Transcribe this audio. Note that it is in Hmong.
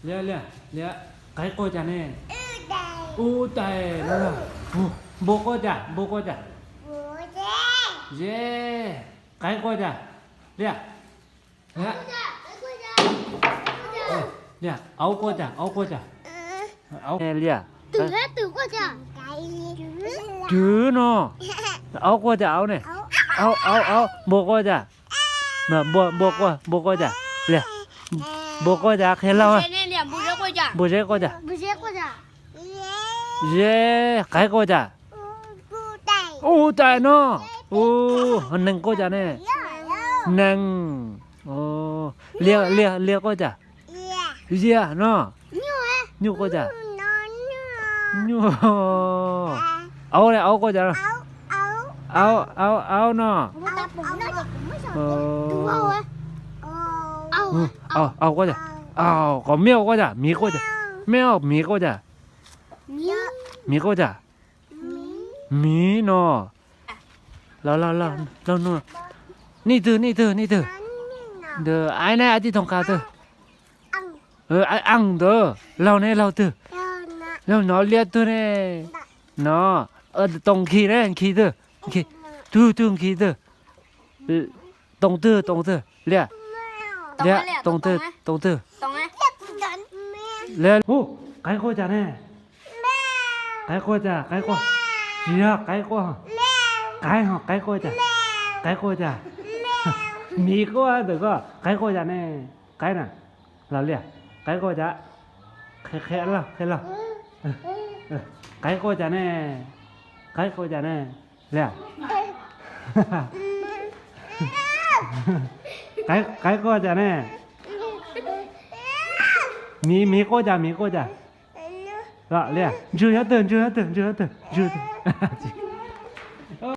Liaj, Liaj, Liaj, Qaib quaj cas ne? Ub tais no. Npua quaj cas? Npua quaj cas? Ze. Qaib quaj cas? Liaj, Liaj, Liaj, Aub quaj cas? Aub quaj cas? Aub, Liaj, Twv no. Aub quaj cas? Aub ne? Aub, Aub, Aub, Npua quaj cas? Npua, Npua quaj, Npua quaj cas? Liaj, Npua quaj cas? Qhia laug. Npua Zeb quaj cas? Ze. Qaib quaj cas? Ub tais no. Ub, Nees quaj cas ne? Nees. Liaj, Liaj, Liaj quaj cas? Ziaj no. Nyuj quaj cas? Nyuj. Aub ne? Aub quaj cas? Aub, Aub, Aub no. Aub quaj cas? Aub, qhov Miv quaj cas? Miv quaj cas? Miv quaj cas? Miv quaj cas? Miv no. Los, los, los, los no. Nej twg, nej twg, nej twg? Ntawd aib ne, aib tij toog qab twg? Aib Ees ntawd. Laug ne, laug twg? Laug no. Liaj twg ne? No. Toom Nkhis ne, Nkhis twg? Tug, tug Nkhis twg? Toom twg, Toom twg? Liaj, Liaj, Toom twg, Toom twg? Liaj, hu, Qaib quaj cas ne? Qaib quaj cas? Qaib quaj. Tsis yog Qaib quaj. Qaib ho, Qaib quaj cas? Qaib quaj cas? Miv quaj ntawm koj. Qaib quaj cas ne? Qaib na. Los Liaj, Qaib quaj cas? Qhia, qhia laug, qhia laug. Qaib quaj cas ne? Qaib quaj cas ne? Liaj, Qaib, Qaib quaj cas ne? Miv, Miv quaj cas? Miv quaj cas? Los Liaj, Ntswg nyob twg? Ntswg nyob twg? Ntswg nyob twg? Ntswg twg?